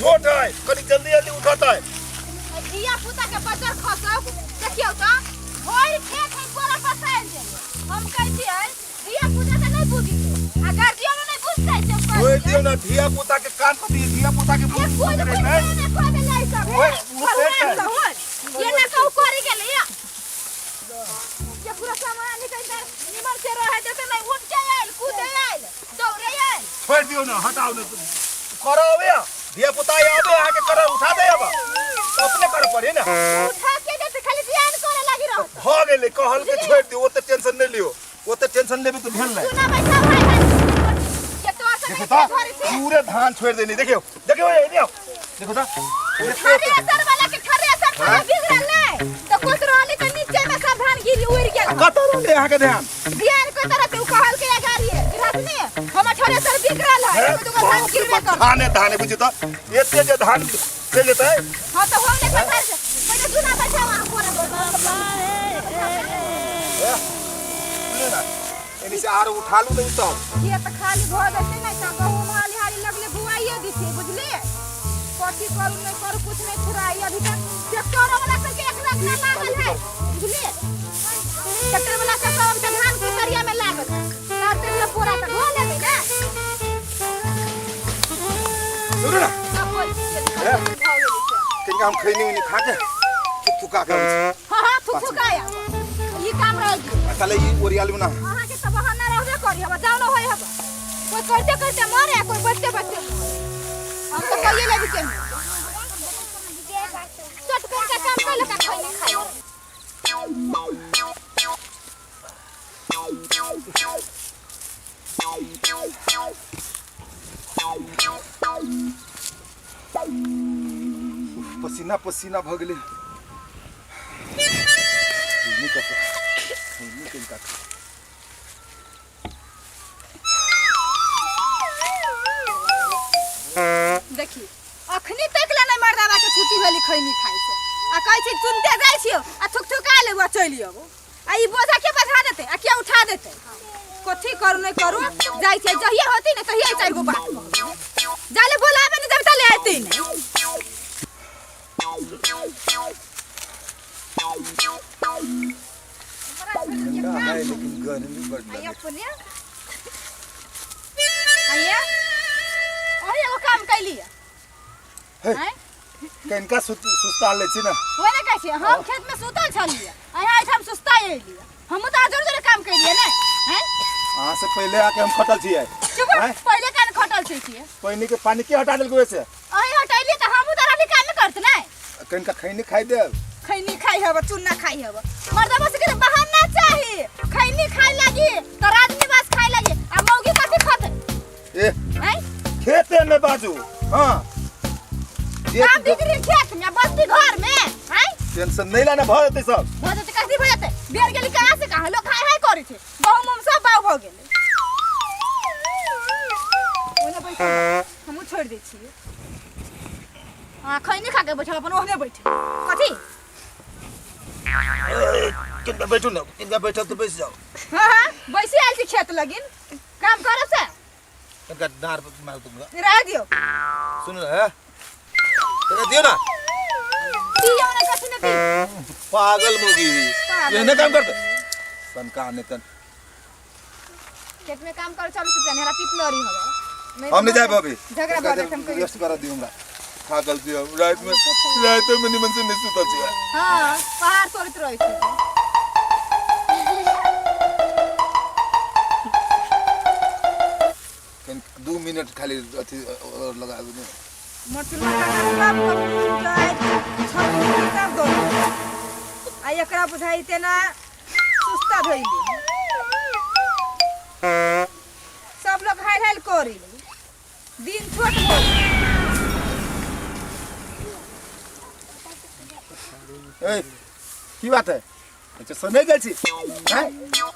छोट है, कनी जल्दी जल्दी उठत है। धिया पुता के बजर खसौ देखियौ त भरि खेत है कोरा पसायल छै। हम कहै छियै धिया पुता के नहीं बुझितै आ गार्जियनो नहीं बुझतै से हम कहै छोड़ छियै। दियो ना, धिया पुता के कान पर दिए, धिया पुता के ये बुद्धि कोई पकड़े कोई नहीं। ने कह देले ई सब। ओए, मुँह भगवान से से होय। ये ना कहू करी गेलै या। ये पूरा सामान निकल कर निमन से रहे देते नहीं, उठ के आयल, कूदे आयल, दौड़े आयल। छोड़ दियो ना, हटाओ ना। करो अबे, धिया पुता आबे आके करो, उठा दे अब। तो अपने करे पड़े ना। उठा के देते खाली ध्यान करे लागी रहत। भ गेलै, कहल के छोड़ दियो, ओते टेंशन नहीं लियो। ओते टेंशन लेबे तो भेल नहीं। सुना बैठा भाई भाई। ये तो असर देखो ता, पूरे धान छोड़ देनी। देखियो देखियो, ये देखियो, देखो ता। थ्रेसर वाला के थ्रेसर पूरा बिगड़ल नहीं तो कुछ रहली तो नीचे में सब धान गिरी उड़ गेल। कत रहले अहाँ के ध्यान? ध्यान को तरह से उ कहल के गाड़ी है गृहस्थी हमर थ्रेसर बिगड़ल है, एगो दूगो धान गिरबे कर। धाने धाने बुझी तो एते जे धान चलि जेतै। हां तो हम नहीं पता से पहिले सुना बैठा वहां कोरा। सुने ना, एनी से आर उठा लू नहीं सब। खेत खाली भऽ जेतै नहि तऽ गहूम हाली हाली लगले बुआइए दितियै, बुझलियै? कथी करू नहि करू कुछ नहि फुराइ। अभी तक ट्रैक्टरो वाला सबके एक लाख ना लागल है, बुझलियै? ट्रैक्टर वाला सब सब तऽ धान के तरिया में लागल है। तार तेल में पोरा तऽ धो लेबै ने। सुनू ना। सब बोल हे। भऽ गेलै से। कनिका हम खैनी उनी खा के थुक थुका के अबै छी। हाँ हाँ, थुक थुकाया ई काम रह गेल। आ ताले ई ओरिया लू ना। अहाँके तऽ बहाना रहबे करी, हबा जाउ न होय हबा। कोई करते करते मरे, कोई बचते बचते मरे। हम तऽ कहिए लेबी के चट कर के काम कर लेता खैनी खाइ। पसीना पसीना भऽ गेलै। खैनी कतऽ? खैनी कनिका खा। देखी अखनी तक ले नहीं मर्दावा के छुट्टी भेली खैनी खाइ से, आ कहै छै चुनते जाइ छियौ आ थुक थुका लेबो आ चलि अबो। आ ई बोझा के बझा देतै आ के उठा देतै? कथी करू नहीं करू जाइ छै, जहिया होती ने तहिया चारि गो बात कहबै। जाले बोलाबे नहीं जब तले आते नहीं। ठंडा है लेकिन गर्मी बड़ आइए लगे। अपने आइए अही एगो काम कैलिए। हे। आँय? कनिका सुस्ता लै छी ना। ओहे ने कहै छियै, हम खेत में सुतल छलियै, अहाँ एहिठाम सुस्ता एलियै। हमहूँ तऽ जोर जोर काम कैलियै ने। आँय? अहाँ से पहिले आके हम खटल छियै। चुप। आँय? पहिले कान खटल छै छियै? पानी के पानी के हटा देलकै वैसे? अहीं हटैलियै तऽ हमहूँ तऽ रहली कामे करत नै। कनिका खैनी खाइ देब। खैनी खाइ हब, चूना खाइ हब। मर्दवा सबके तऽ बहाना चाही खैनी खाइ लागी तऽ राजनिवास खाइ लागी, आ मौगी कथी खतै? ए। आँय? खेते में बाजू। हाँ जे काम बिगड़ी खेत में बस्ती घर में। आँय? टेंशन नहीं लाना, भऽ जेतै सब। भऽ जेतै? कथी भऽ जेतै? बेर गेली कहाँ से कहाँ लोग हाय हाय करै छै, गहूम उहूम सब बाउ भऽ गेलै। ओने बैठल हमहूँ छोड़ि दै छियै। हाँ, खैनी खा के बैठल अपन ओहने बैठल कथी? किनका बैठू ना, किनका बैठल तऽ बैस जाउ। हाँ हाँ, बैसी आयल छी खेत लगिन काम करे से। कनिका डाँर पर मार दूंगा। रह दियो। सुन है, कनिका दियो ना। दियो ना, कथी ना दियो? पागल मोगी। पागल। एहने काम करते सनका ने तन। खेत में काम कर चलू से हमरा पिपलरी हवे। हम नहीं जाए अभी। झगड़ा भऽ जायत, हम कहियो। रेस्ट करा दियो हमरा, थाकल छी हम। रात में रात में निमन से नहीं सुतल छी। हाँ, पहाड़ तोड़ैत रहै छै। कनि 2 मिनट खाली अथी और लगा दू। मचुआ सब सब दौड़ आ एकरा बुझाइते ना सुस्ता धैली। सब लोग हाल हाल करी, दिन छोट हो। ए, की बात है? अच्छा सुनै जाइ छी हैं?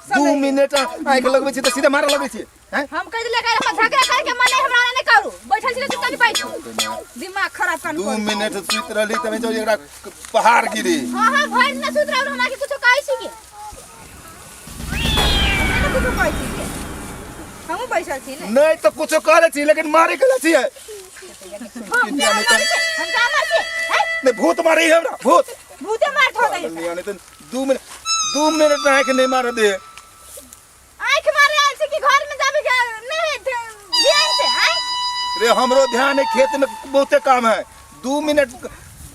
2 मिनट आँखि लगबै छी तऽ सीधे मारऽ लगै छी हैं? हम कह दिले कर हम झगड़ा करके मन नहीं, हमरा नहीं करू। बैठल छी त तनी बैठू, दिमाग खराब कर। 2 मिनट सुति रहली तमे जो एकरा पहाड़ गिरी। हां हां, भरि दिन सुति रहल, हमरा के कुछो कहै छी के? हमरा ने कुछो कहै छी के? हमहूँ बैठल छी ने। नहीं तो कुछो कहले छी लेकिन मारे के छी। हम नहीं तो हम का मार छी हैं? नहीं भूत मारे है हमरा भूत। भूते मार थो दे। नहीं तो 2 मिनट, 2 मिनट आँख नहीं मारे दे। आँख मारे आयल छी कि घर में जाबे के नहीं ध्यान से हैं? रे, हमरो ध्यान है, खेत में बहुते काम है। 2 मिनट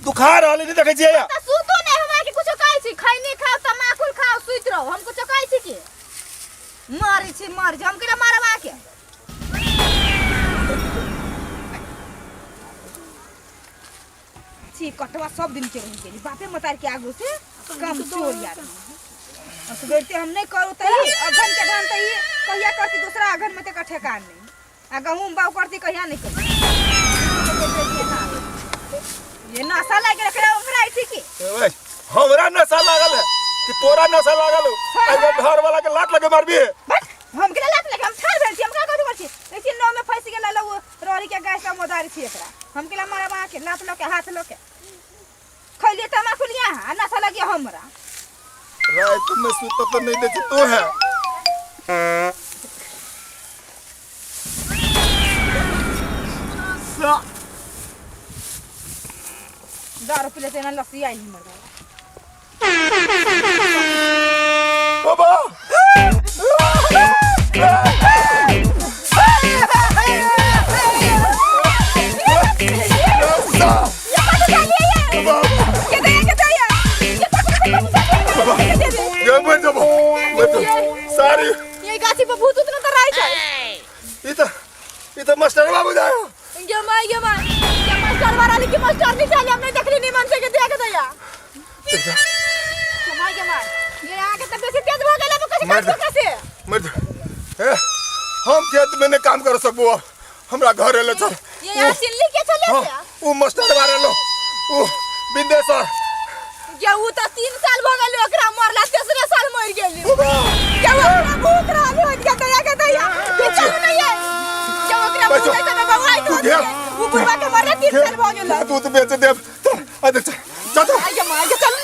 दुखा रहल नहीं, देखै छियै? त सुतो नहीं, हमरा के कुछो कहै छी, खैनी खाओ, तमाकुल खाओ, सुति रहो। हम कुछो कहै छी कि मारै छी, मार छी, हम केना मारब आके? छी कटवा सब दिन के रहि गेली बापे मतार के आगू से कम चोर यार। असगरते हम नहीं करू त ई अघन के धान त ई कहिया करती दूसरा अघन में, त ठेकान नहीं। आ गहूम बाव करती, कहिया नहीं करती। ये नशा लाग रखे ओकरा छी की? ए, हमरा नशा लागल है कि तोरा नशा लागल हो? अरे, घर वाला के लात लगे मारबी है। बस हम के लात लगे? हम ठाड़ भेल छी, हम का कथी छी? ऐसी नाव में फंस गेल लो रोरी के गाय सब मोदारी छी। एकरा हम के मारब आके लात लके, हाथ लके? खैलिए तमाकुल यहाँ आ नशा लगे हमरा। रात में सुत तो नहीं दे तू है। दारू पी लेते ना, लस्सी आई मर। बाबा। ये मर जाबो, मर जाबो। सारी ये गाछी पर भूत उतना तर आई छै। ई तो मास्टर बाबू जायो। गे माय, गे माय, ये मास्टर वाला की मास्टर नहीं चले, हमने देखली नहीं मन से के देख दया। गे माय, गे माय, ये आके त बेसी तेज भ गेल, अब कैसे? मर काटबो कैसे? मर जा। ए, हम खेत में नहीं काम कर सकबो, हमरा घर ले चल। ये यहाँ चिल्ली के चले? हाँ, उ मास्टर बारे लो, उ विदेशर। गे, उ त 3 साल भ गेल ओकरा मरला, तेसरे साल मर गेली। बाबा। गे, ओकरा भूत रहल होत। गे दया, गे दया, ये चलू नहीं है। गे, ओकरा भूत है त बौआई तू तो घेर। उ बुढ़वा के मरला 3 साल भ गेल। तू तो बेच दे, चल, अरे चल, चल चल। आई गे माय, गे चल।